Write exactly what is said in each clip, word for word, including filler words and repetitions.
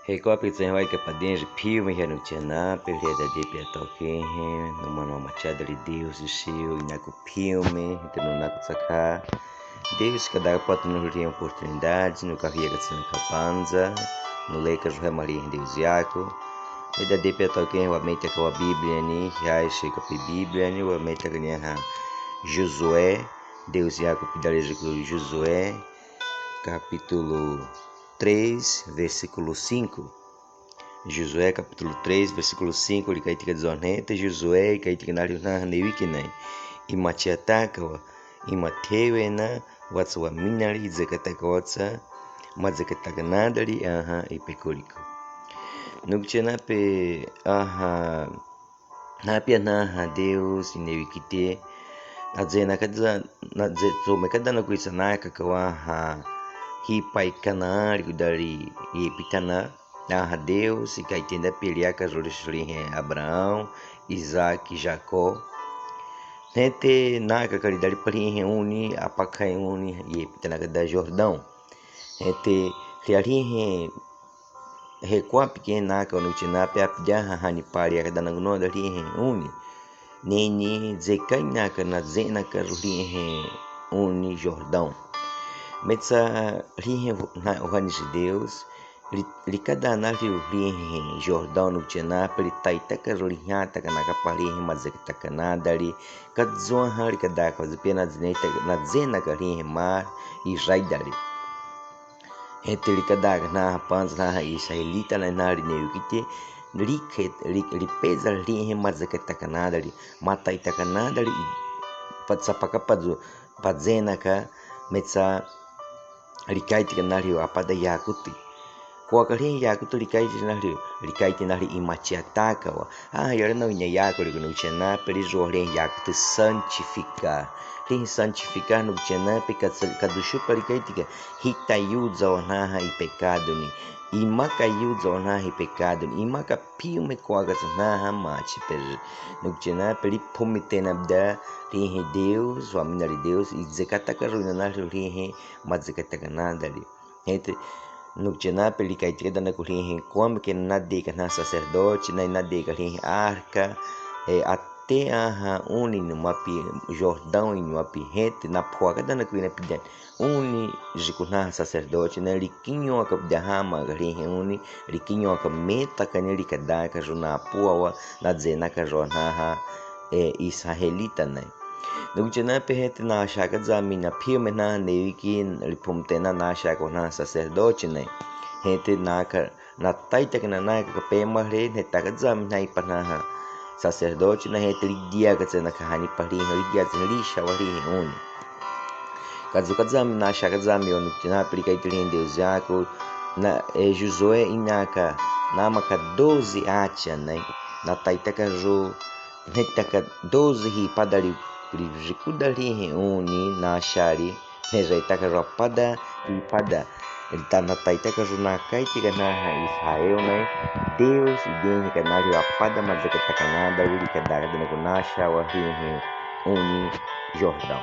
Heikuape tse hewai ka padin ri piu me hia nukichina pe ri dade pe toke he, numa numa chadari Deus siu, inaku piu me, hete nunaku tsakha. Deus ka daka patu nu ri oportunidade, nu ka hia ka tsina ka panza, nu leka juhe mari he Deus yaku. Ri dade pe toke he wa meta ka wa Bíblia ni, hia isi ka pe Bíblia ni, wa meta ka ni ha Josué, Deus yaku pidari jiku Josué, capítulo três, versículo cinco. Josué capítulo três, versículo cinco, likaidi kadizo hete Josué, likaidi kanario na hane wiki nai. Imatia taka wa, imatewe na, watsa wa minari, idzeka taka watsa, madzeka taka nadari, aha, ipekuriku. Nukichina pe, aha, Napia na ha Deus ine wikite. Nadze na kada, nadze tso me kada na kuisa na kakawa ha. Hipai kana ri kudari ye pitana. Na ha Deus ikaitenda pe lia ka jori suri he Abraão, Isaac, Jacó. Hete na kakari dari pari he uni, apakai uni, ye pitana kada Jordão. Hete ria ri he Heikuape ke naka nukichina pe apdia ha hani pari akada na guno da ri he uni. Nini zekai naka na zena ka ri he uni Jordão. Metsa ri he na uhani si Deus. Ri, rikada na ri ri he Jordão nukichina pe ri taita ka ri hata ka naka pari he mazeka taka nadari. Kadzua ha rikada ka zipia na zena taka na zena ka ri he ma i raidari. Hete rikada ka na ha panza na ha israelita na na ri ne wikite, rike, ri, ripeza ri he mazeka taka nadari, matai taka nadari, i, patsa paka pazu, pazena ka, metsa, rikaiti ka na ri apada yakuti. Kwa ka ri yakuti rikaiti na ri, rikaiti na ri imatia taka wa. Ah, yara na unya yaku ri nukichina pe ri ro ri yakuti santificar. Ri santificar nukichina pe ka, ka dusu pa rikaiti ka. Hita yuza wa na ha i pecado ni. Imaka yuza wa na ha i pecado ni. Imaka piu me kwa ka na ha machi pe ri. Nukichina pe ri pumi tena bda ri he Deus, wa mina ri Deus, i zekata ka ri na na ri he, ma zekata ka nadari. Hete, nukichina pe rikaiti ka da na ku ri he, kwame ke na de ka na sacerdote, na, na de ka ri he arca, e, ate aha uni numa pi, Jordão numa pi, hete, na pua ka da na ku ina pidan. Uni jiku na sacerdote, na rikinho ka pida hama ka ri he uni, rikinho ka meta ka ni rikada ka ro na pua wa, na zena ka ro na ha, e, israelita na. Nukichina pe hete na sha ka zami na piu me na ne wiki ripum tena na sha ko na sacerdote na. Hete na ka na taita ka na na ka pe ma re ne ta ka zami na ipa na ha. Sacerdote na hete ridia ka tsena ka hani pa ri, ridia tsena ri sha wa ri uni. Kazu ka zami na sha ka zami wa nukichina pe rikaiti ri Deus yaku na, e, Josué inaka na maka doze acha na. Na taita ka ro Hne taka doze hi pada ri, ri, rikuda ri he uni na sha ri, hne zai taka ro pada, ri pada. Ri ta na taita ka ro na kaiti ka na ha Israel na, Deus iden hi ka na ri wa pada ma zaka taka na da ri ka da ka da na ku na sha wa ri he uni Jordão.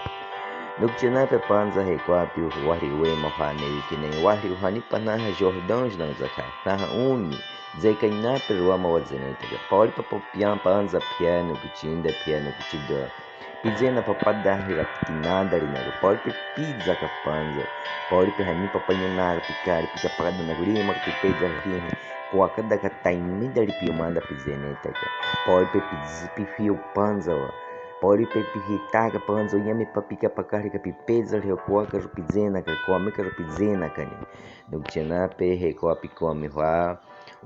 Nukichina pe panza he kwa piu wa ri we ma ha ne wi ki ne wa ri hani pa na ha Jordão jina zaka na ha uni. Zeka ina pe rua ma wa zene taka. Pori pa pa pian panza piano kichinda piano kichida. Pizena pa pada hi ra pikinada ri na ru. Pori pe piza ka panza. Pori pe hani pa pa nyana ra pikari pika pada na ri ma ka pipeza ri hi. Kwa ka da ka taimi da ri piu manda pizene taka. Pori pe piz-, pi fiu panza wa. Pori pe pi hi taka panza wa yame pa pika pakari ka pipeza ri kwa ka ru pizena ka kwa me ka ru pizena ka ni. Nukichina pe he kwa pi kwa mi hwa.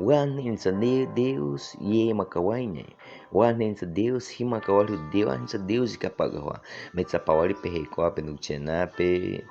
Wa hne insa ne Deus ye makawaine. Wa hne insa Deus hi makawali Deus, wa hne insa Deus ka pagahwa. Metsa pawali pe he kwa pe nukichina pe.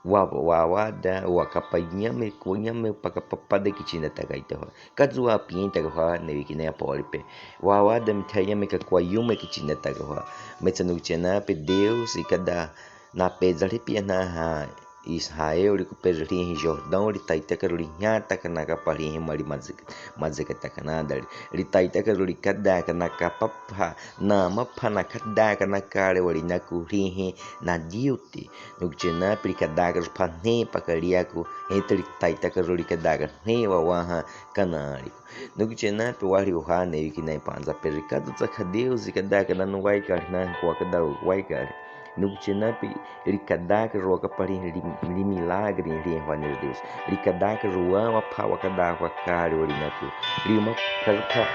Wa, wa, wa da, wa kapa nyame, kwa nyame pa kapa pada kichina taka ita hwa. Kazu wa pienta ka hwa, ne wi kina ya pawali pe. Wa, wa da mitha nyame ka kwa yume kichina taka hwa. Metsa nukichina pe Deus, ikada, na pe zali pia na ha. Israéliku pe rihlihi Jordão, litaitaka ru lihiataka naka pa rihlihi mali mazi-, mazekataka nadali. Litaitaka ru likadaka naka papha, namapha nakadaka naka le walinaku rihlihi nadiuti. Nukutiana pe likadaka ru pha hne paka liaku, hente litaitaka ru likadaka hne wawaha Kanaãliku. Nukutiana pe wahali uhane wikina ipanza pe ri kadu tsakha Deus ikadaka nanu waikali, nanu kwakada waikali. Nukutiana pe likadaka ru waka pa rihlihi li, li milagre rihlihi uhane Deus. Likadaka ru wamapha wakada kwakali walinaku. Liuma karu pha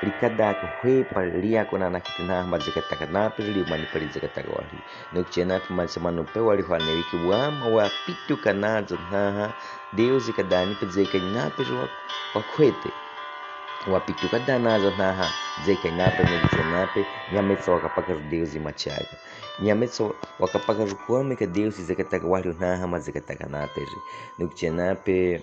likadaka hwe pa liaku nanakhiti naha mazekataka na pe ri liuma ni pa lizekataka wahali. Nukutiana pe mazi manu pe wahali uhane wiki wama wapitukanaza naha Deus ikadani pe zekaina pe ru wa, wakhwete. Wapitukadanaza naha zekaina pe, nukutiana pe nyametso wakapaka ru Deus imatiaka. Nyametso wakapaka ru kwame ka Deus izekataka wahali naha mazekataka na pe ri. Nukutiana pe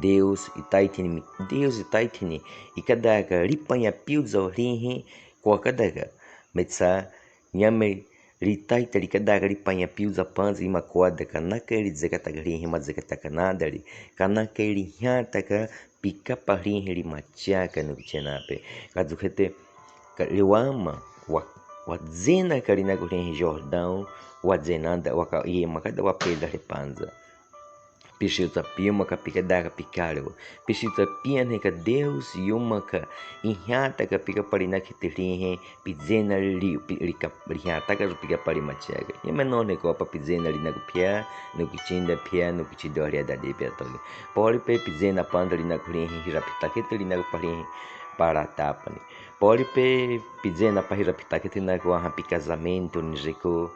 Deus itaithini, Deus itaithini ikadaka lipaña piuza wahalihi kwakadaka. Metsa nyame litaita likadaka lipaña piuza panza imakwada ka nakaili zekataka rihlihi mazekataka nadali. Ka nakaili hiataka pika pa rihlihi limatiaka, nukutiana pe. Kazu khete ka liwama wa, wazena ka linaku rihlihi Jordão, wazena da waka iema kada wapeda hre panza. Pisi utsa piuma ka pikadaka pikalewa. Pisi utsa pianhe ka Deus iuma ka ihiataka pika pa linakhiti rihlihi, pizena li, pi, lika, lihiataka ru pika pa limatiaka. Nyame none ko apa pizena linaku pia, nukitinda pia, nukitido haliada de pia toke. Poli pe pizena panza linaku rihlihi, hirapitakhete linaku pa rihlihi, para tapani. Poli pe pizena pa hirapitakhete naku waha pi casamento nireko.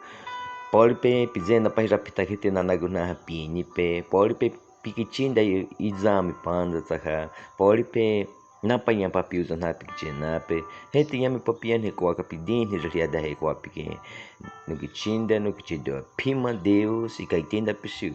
Poli pe pizena pa hirapitakhete nanaku naha pini pe. Poli pe pikitinda i, izame panza tsakha. Poli pe napaña pa piuza naha pikitiana pe. Hete nyame pa pianhe ko aka pidinhe rihliada he ko apike. Nukitinda, nukitido. Pima Deus, ikaitenda pisi.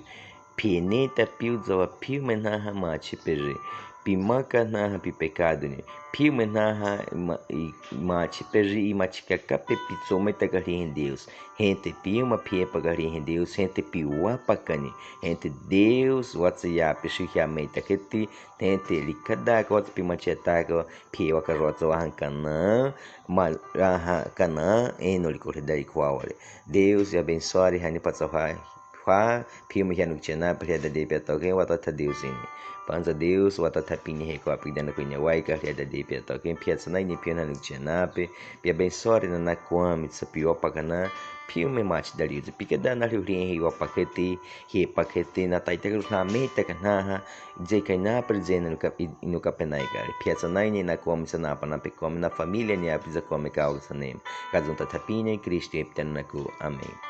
Pieneta piuza wa piume naha mati pe ri. Pimaka naha pi pecado ni. Piume naha ima, i, mati pe ri imatika kape pitsometaka rihlihi Deus. Hente piuma piepa ka rihlihi Deus. Hente piwapaka ni. Hente Deus watsa ya pisi hiametakhete. Hente likadaka watsa pimatiataka. Pie waka ru watsa waha Kanaã. Ma, waha Kanaã. Eno liku heda liku wawale. Deus abensoa rihani patsa hwa. Hwa, piuma hia nukutiana pe hia dade pia toke, watata Deus ini. Panza Deus, watata pini he ko apikida naku ini waika hia dade pia toke, pia tsana ini piu na nukutiana pe, pia bensore nanakwame tsa piwapakana, piume mati dali uzi, pikada na hliuhli he iwapakhete, he pakhete, nataitaka ru nametaka naha, zekaina pe zena nuka, i, nukapenaikali. Pia tsana ini nakwame tsana apana pe kwame na família ni api zakwame kawa tsane. Kazunta thapine, Kristu epitana naku. Amém.